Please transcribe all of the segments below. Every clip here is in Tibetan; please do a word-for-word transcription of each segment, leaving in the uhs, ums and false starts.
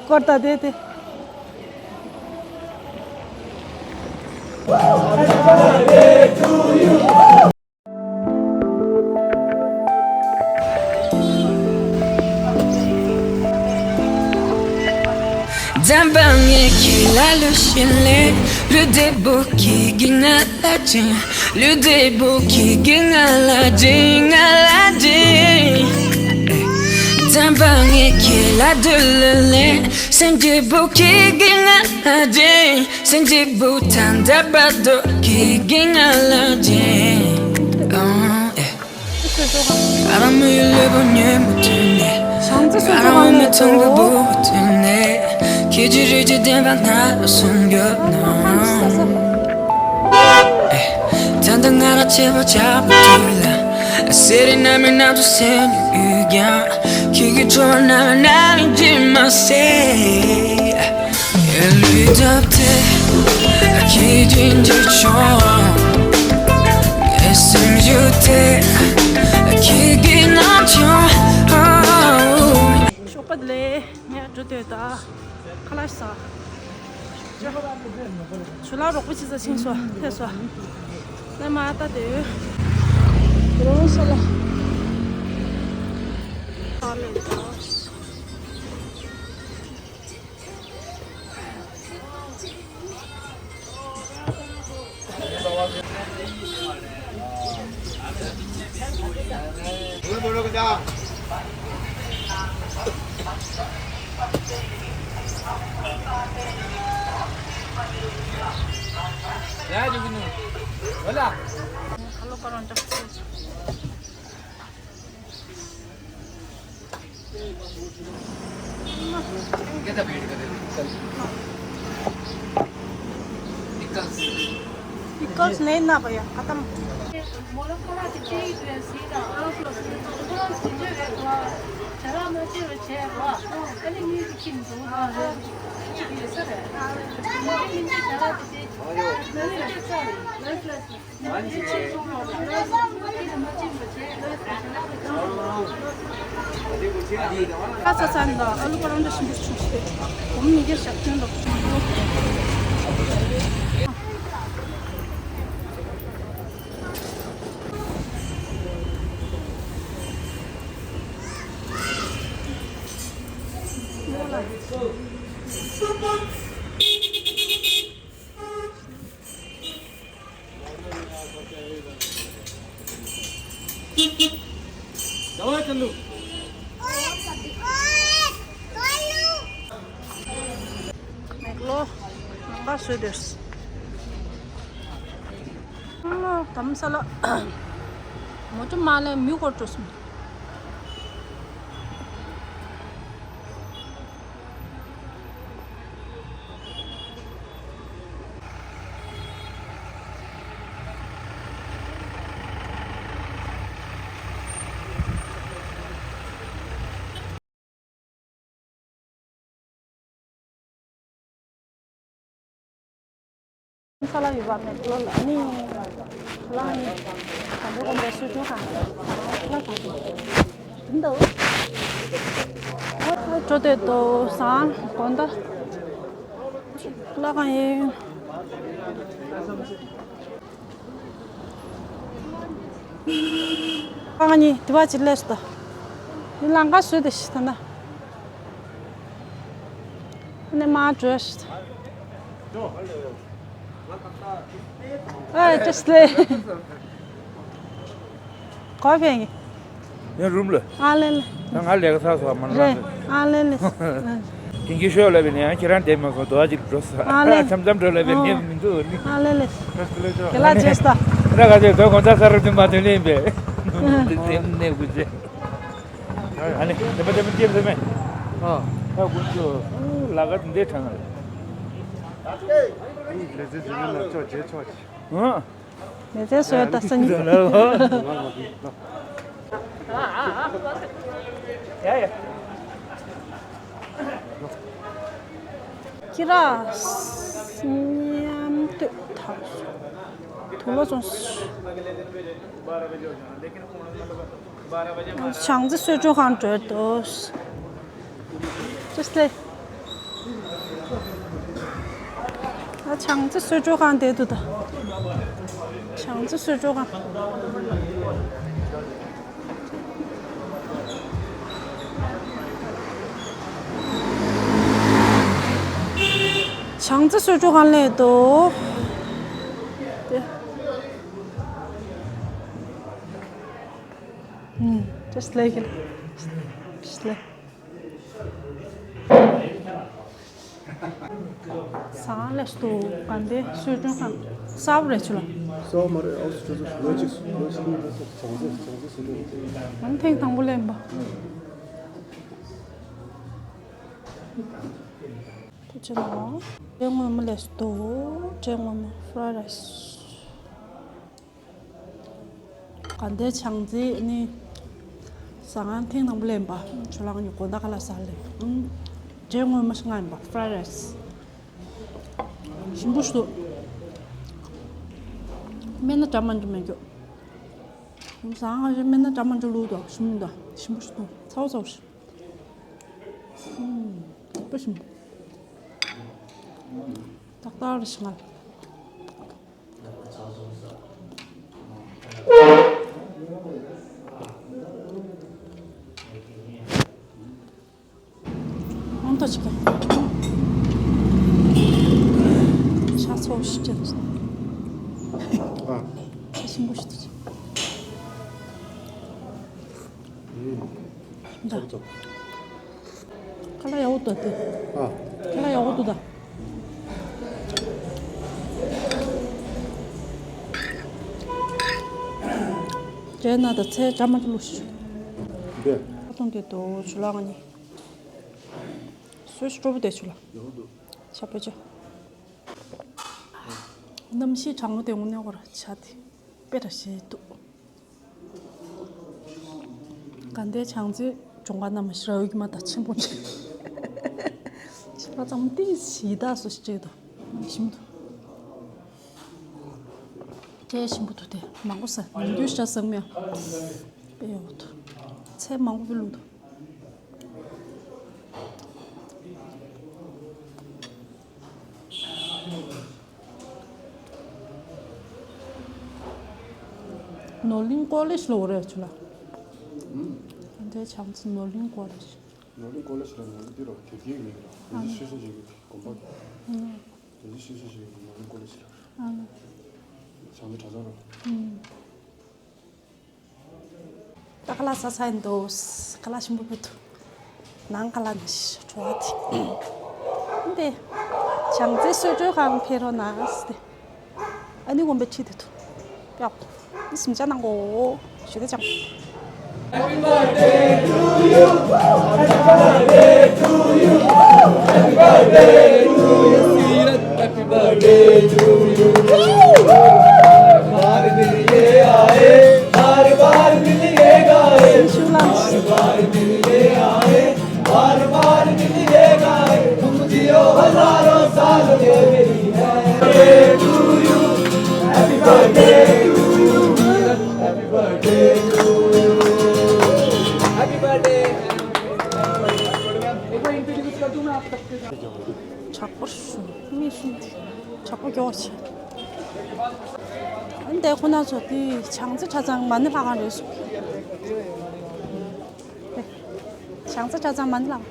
སྐོར་ད་དེ་དེ། ཞོགས་པ་ལས་ངས་འགྲོ་དུས་ད་ཁ་ལག་ཟ། ཇོ་ལགས་རོགས་པ་བྱེད་ས་ཕྱིན་སོ་ཐད་སོ། ལས་མ་ལྟ་དེ་ཡོད། རོ་སོ་ལ། पिकल्स नहीं ना भैया, खत्म। ཁ་ས་ས་ནི་ཨ་ལུ་པ་རང་འདྲ་ཞིམ་པོ་བྱུང་སྟེ། འོ་མི་གེ་ཞབས་ཐོན་ལོ། མེག་ལོ་ནང་པ་བཟོས་དེར། དམ་ས་ལ་མོ་ཅོ་མ་ལས་མི་སྐོར་འགྲོ་སོང་། ས་ལ་ཡོད་པ་མེད་ལོ་ལ་ནི། ལ་ནི། དང་པོ་དགོན་པའི་གསོལ་མགྲོན་ཁང་། ལ་གང་དུ། འགྲོ་དེ་དོ་སང་དགོན་ད། ལ་གང་ཡིན། ཁང་གཉིས་དུ་བ་ཅི་ལས་སྟོ། ནི་ལང་ཀ་སུ་དེ་ཤི་ཐ་ན། ནི་མ་བྲོས་ཤི་ཐ། ཨ་ཅི་སླེ། གོ་ཕེང་གི། ཡང་རུམ་ལ། ཨ་ལེ་ལེ། ད་ང་ལས་ཀ་ཚར་སོང་མ་རེད། ཨ་ལེ་ལེ། དེང་གི་ཤོད་ལབ་པའི་ནས་ཡང་ཁྱེད་རང་བསྡད་མ་སོང་དོ་ཨ་ཅིག་འགྲོ་ས། ཨ་ལེ། འཆམ་འཆམ་འགྲོ་ལབ་པའི་ནས་མི་འདུག་ནི། ཨ་ལེ་ལེ། དེ་ལ་བྱས་ས། ར་ག་ཚོད་དོ་གོང་ཚ་ས་རུ་དུ་མ་དོན་ལེན་པས། དེ་དེ་ནས་དགུ་ཚེ། ཨ་ནི་དེ་པ་དེ་པ་སྐྱེས་ཚེ་མེད། ཨ། ད་དགུ་ཚོ། ལ་ག་དེ་འདྲའི་གྲང་ང་རེད། ལས་ཚེ་ཟིན་ན་ལ་ཕྱོགས་རྗེས་ཕྱོགས་ཆེ། ཨ། མེ་ཚེ་སོས་ད་སང་ཉིན། ཁྱི་ར་མཉམ་དུ་ཐག་སོང་། དུག་ལོག་སོང་། བྱང་རྩེ་གསོལ་མགྲོན་ཁང་འགྲོ་འདུག་ཅི་སྟེ། ཨ། བྱང་རྩེ་གསོལ་མགྲོན་ཁང་དེ་འདུག་ད། བྱང་རྩེ་གསོལ་མགྲོན་ཁང་། བྱང་རྩེ་གསོལ་མགྲོན་ཁང་སླེབས་འདུག་དེ། ཨུམ། Just like it. Just like. ཟ་ཁང་ལས་སུ་ག་འདི་གསོལ་མགྲོན་ཁང་གསར་པ་རེད་ཆུ་ལ། གསར་པ་མ་རེད། ཨའུ་སི་ཆུ་ཚོད་ལོ་གཅིག་ལོ་གཅིག་ནས་བྱང་རྩེ་བྱང་རྩེ་ཟེར་ནས། ང་ཐེངས་དང་པོ་སླེབས་པ། ཐུགས་རྗེ་གནང་། འབྲས་སྔོན་མོ་ལས་སུ་འབྲས་སྔོན་མོ་fried rice། དགའ་ལྡན་བྱང་རྩེ་ནི་ཟ་ཁང་ཐེངས་དང་པོ་སླེབས་པ། ཁྱོད་རང་གཉིས་དགོང་དག་ཁ་ལག་ཟ་སླེབས། ཨང་། འབྲས་སྔོན་མོ་ཞིག་མངགས་ཡིན་པ། fried rice། ཞིམ་པོ་ཞིག་འདུག་སྨན་སྣ་འདྲ་མི་འདྲ་མེད་རྒྱུ། ཟ་ཁང་ཁ་ཤས་སྨན་སྣ་འདྲ་མི་འདྲ་བླུགས་འདུག་ཞིམ་མི་འདུག་ཞིམ་པོ་ཞིག་འདུག་ཚ་པོ་ཚ་པོ་ཞིག་ཨུམ། དཔེ་ཞིམ་པོ། ཏག་ཏག་རེད་ཤག་ང་ལ། ཨང་། ད་ཅིག་ག་ཤ་ཚ་པོ་ཞིག་བྱས། ཨ། ཤ་ཞིམ་པོ་ཞིག་འདུག་ཨུམ། ད། ཚ་པོ་ཚ་པོ། ཁ་ལག་ཡག་པོ་འདུག་དེ། ཨ། ཁ་ལག་ཡག་པོ་འདུག་ད། རྒྱན་ན་ད་ཚལ་འདྲ་མི་འདྲ་བླུགས་ཤིག་འདི། ཁ་གཏོང་གི་འདུག་ཆུ་ལག་ང་གཉིས། སོས་སྤྲོ་པོ་དེ་ཆུ་ལག་ཡག་པོ་འདུག་ཆ་པེ་ཆ། གནམ་གཤིས་གྲང་མོ་དེ་དངོས་གནས་ཁོ་ར་ཆ་དེ་དཔེ་ར་ཞེ་འདུག་དགའ་ལྡན་བྱང་རྩེ་ལྗོངས་མཁར་རྣམས་ཞེ་དྲག་ཡོད་ཀྱི་མ་གཏོགས་ཆེན་པོ་འདྲ། ཞེ་དྲག་ཙམ་ཏིས་ཞེ་དྲག་སོ་ཞེ་དྲག་འདུག་ཞིམ་འདུག་དཔེ་ཞིམ་པོ་འདུག་དེ་མང་པོ་ཟ། ཉིན་རྒྱུན་ཤ་ཟ་མི་ཡང་དཔེ་ཡག་པོ་འདུག་ཚལ་མང་པོ་བླུགས་འདུག་ནོར་གླིང་ཀོ་ལེ་ཇི་ལ་འོ་རེད་ཆུ་ལ། ཨུམ། འདི་བྱང་རྩེ་ནོར་གླིང་ཀོ་ལེ་ཇི། ནོར་གླིང་ཀོ་ལེ་ཇི་ལ་ནོར་གླིང་འདི་རུ་དགེ་རྒན་ཡིན་ར། ཨ་དགེ་རྒན་ཤེས་ས་ཞིག་གི་དགོན་པ། ཨུམ། དགེ་རྒན་ཤེས་ས་ཞིག་གི་ནོར་གླིང་ཀོ་ལེ་ཇི་ལ། ཨ། བྱང་རྩེ་གྲྭ་ཚང་རུ། ཨུམ། ད་ཁ་ལག་ཟ་ཚར་ཡིན་འདུག་ཁ་ལག་ཞིམ་པོ་ཕུལ་འདུག་ནང་ཁ་ལག་ནི་བྲོ་བ་དེ། འདི། བྱང་རྩེ་གསོལ་མགྲོན་ཁང་ཕེབས་རོགས་གནང་ཟེར་ཏེ། ཨ་ནི་དགོན་པའི་ཁྲིད་དེ་འདུག་ཡག་པོ། འདི་སུམ་ཆ་གནང་གོ་ཞུ་དེ་ཅང་། Happy birthday to you. Happy birthday to you. बार मिल ये आए, बार बार मिल ये गाए, बार बार मिल ये आए, बार बार मिल ये गाए, तुम जियो हजारों साल ये मेरी है। Happy birthday to you, happy birthday to you, happy birthday। एक बार इंट्रोड्यूस कर दूं मैं आप सबके साथ। དྲག་པོ་ཞུ། མི་ཞུ། དྲག་པོ་མགྱོགས་ཆེ། འདི་ཁོ་ན་ཚོ་དེ་བྱང་རྩེ་གྲྭ་ཚང་མ་ཎི་ལྷ་ཁང་རེད་ཟེར། བྱང་རྩེ་གྲྭ་ཚང་མ་ཎི་ལྷ་ཁང་།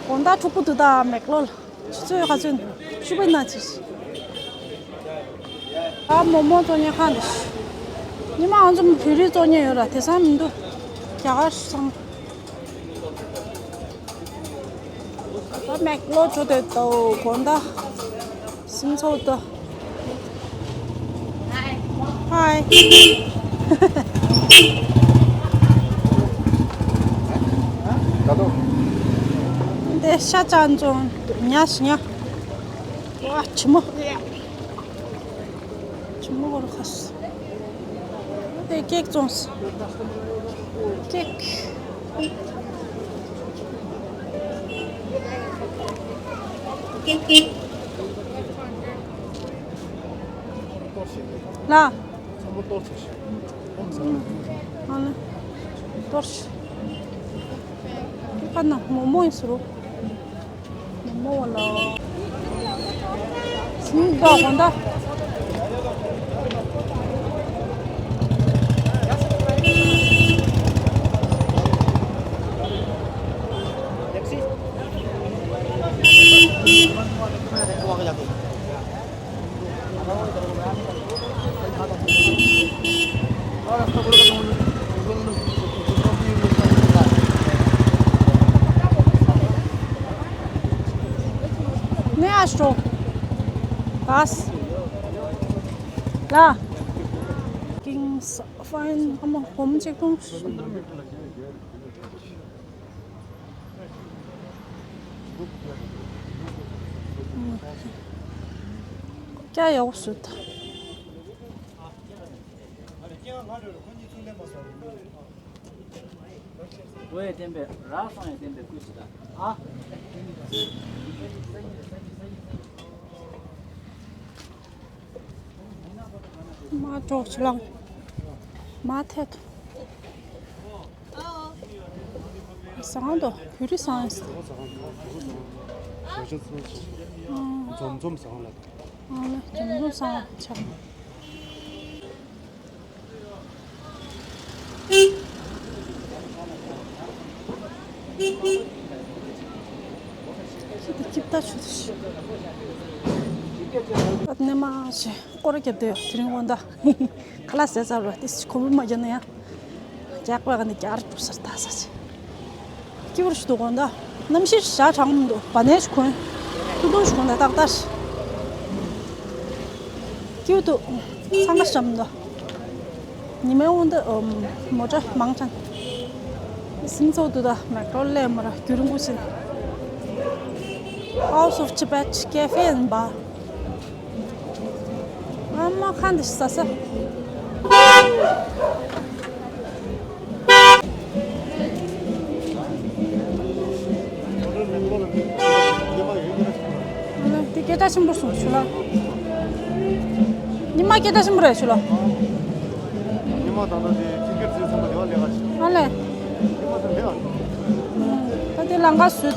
དགོང་དག་འཁྲུག་པོ་འདུག་ད་མེག་ལོར། ཆུ་ཚོད་ག་ཚོད་འདུག་ཤུ་པའི་ན་ཆི། ཨ་མོག་མོག་བཙོང་མཁན་ཁང་འདི། ཉི་མ་ཨང་ཚོ་བོད་རིགས་བཙོང་མཁན་ཡོད་ར་དེང་སང་མི་འདུག་རྒྱ་གར་སང་། ད་མེག་ལོར་འགྲོ་དེ་ད་དགོང་དག་སིམ་ཚོགས་ད། ཧའི། ད་དུང་། འདི་ཤ་ཅང་བཙོང་ཉ་ཞིག་ཉ། ཝ་ཆི་མོ། ཆི་མོ་གོར་ཁ་སི། དེ་ཀེག་བཙོང་སི། ཀེག་ལ། ཨ་ནི། གཏོར་ཤི། ཁ་ན་མོ་མོ་ཡིན་སུ་རུ། མོ་མོ་བ་ལ། སིང་ག་གོང་ད། Ne aşçı? Pas. La. Kings fine ama home check tong. क्या है वो सुत? ཝེ་བསྟན་པའི་ར་སོང་ཡང་བསྟན་པའི་སྐུ་ཅི་ད་ཨ། མ་གྲོགས་ཆུ་ལང་། མ་ཐད། ཟ་ཁང་དུ་བོད་རིགས་ཟ་ཁང་ཡིན། འཛོམས་འཛོམས་ཟ་ཁང་ལ། འཛོམས་འཛོམས་ཟ་ཁང་ཆགས། ཁྱི་དེ་ཁྱི་ད་ཆུ་དེ་ཤི། ཨ་ནེ་མ་ཤི་སྐོར་རྒྱབ་དེ་དེ་རིང་འོང་ད། ཁ་ལག་ཟས་ཚར་བ་དེ་ཁོ་མོ་མ་རྒྱབ་ན་ཡང་། རྒྱག་པ་ག་ནས་རྒྱག་རུ་སར་ད་ས་ཆེ། སྐྱིད་པོ་ཞིག་འདུག་གོ་ད། གནམ་གཤིས་ཞག་གྲང་མོ་འདུག་བ་ནས་ཞིག་གོན། ཐུང་ཐུང་ཞིག་གོན་ད་ཏག་ཏག་ཞིག་སྐྱིད་པོ་འདུག་འཚང་ཁ་ཤམ་འདུག་ཉི་མའི་དབང་དུ་མོ་ཊ་མང་ཅན། སིང་ཚོགས་འདུག་ད་མེག་ཏོ་ལེ་མོ་ར་རྒྱུ་རིང་པོ་ཞིག House of Tibet Cafe ཡིན་པ། ཨ་མ་ཁ་འདི་ཟ་ས། དེ་སྐད་གྲགས་ཆེན་པོ་སོང་ཞུ་ལ། ཉི་མ་སྐད་གྲགས་ཆེན་པོ་རེད་ཞུ་ལ། ཉི་མ་ད་ལྟ་དེ་ཁྱི་སྒེར་ཚོའི་ཚང་མ་དེ་བ་ལས་ཀ་བྱེད། ཨ་ལས། ཉི་མ་དང་ལས་ཀ་ད་དེ་ལང་ཀ་བཟོས་ཏེ།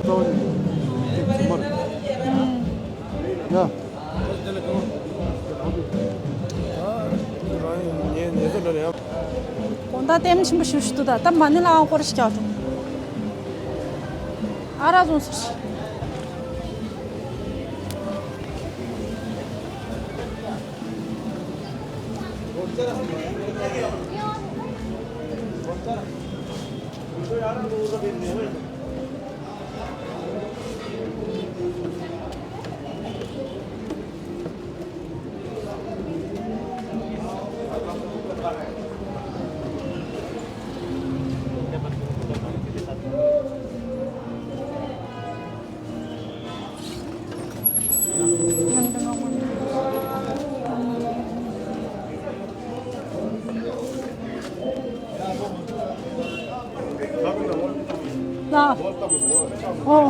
ད་ཉི་མ་རེད། ཡ། དགོང་དག་ལྟད་མོ་ཆེན་པོ་ཞིག་ཞུ་འདུག་ད་ད་མ་ཎི་ལ་ཨང་སྐོར་ཞིག་རྒྱག་འགྲོ། ཨ་རག་བཙོང་ས་ཞིག་ལ། ཨོ།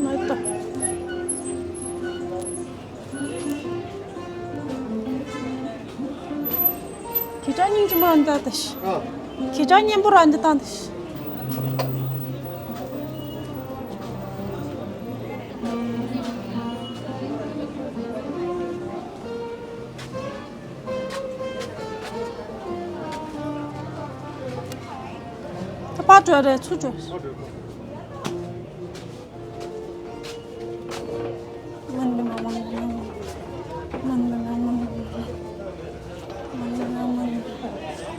མ་ད། ཁྱེད་ཅག་སྙིང་རྗེ་མོ་ར་འདི་ལྟ་ཞིག་ཨ། ཁྱེད་ཅག་སྙན་པོ་ར་འདི་ལྟ་འདི་ཞིག་ད་པར་འགྲོ་རེད་ཚུར་འགྲོ།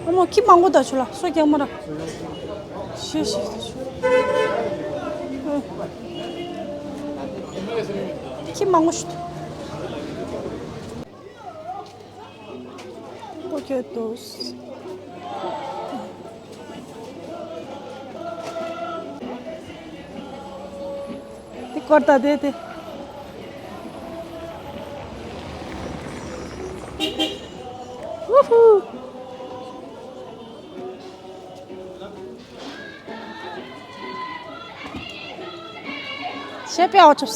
ཨ་མ་ཁྱི་མང་པོ་ད་ཆུ་ལ་སོ་རྒྱག་མ་ར། ཤེས་ཤེས་ད་ཆུ། ཁྱི་མང་པོ་ཞིག་འདུག་ཨོ་ཁེ་ཏོས། དེ་སྐོར་ད་དེ་དེ། ཝུ་ཧུ། ཤེས་པའི་ཨོ་ཆོས།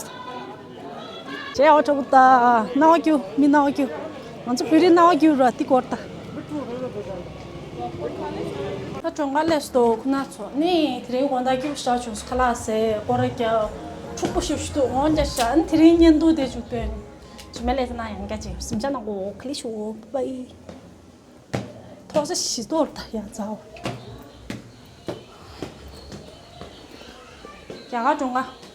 ཡ་འོ་དྲག་པོ་ད། སྣང་བ་སྐྱིད། མི་སྣང་བ་སྐྱིད། ང་ཚོ་བོད་རིགས་སྣང་བ་སྐྱིད་ར་ཏི་སྐོར་ད། ད་གྲོང་ཁ་སླེབས་སོང་ཁོ་ན་ཚོ་ནི་དེ་རིང་དགོང་དག་སྐྱིད་པོ་ཞེ་དྲག་བྱུང་སོང་། ཁ་ལག་ཟས་སྐོར་ར་རྒྱག་འཁྲུག་པོ་ཞེ་པོ་ཞིག་འདུག་འོང་རྒྱག་ཤག་ཨ་ནི་དེ་རིང་བརྙན་ཐུང་དེ་མཇུག་སྟོན། རྗེས་མ་ལས་ན་ཡང་བསྐྱར་ཅིག་གཟིམ་འཇག་གནང་གོ་ཁ་ལི་ཤུ་བྷའི། ཐོག་ས་ཞི་ཏོར་ད་ཡ་ཛའོ། རྒྱ་གར་གྲོང་ཁ།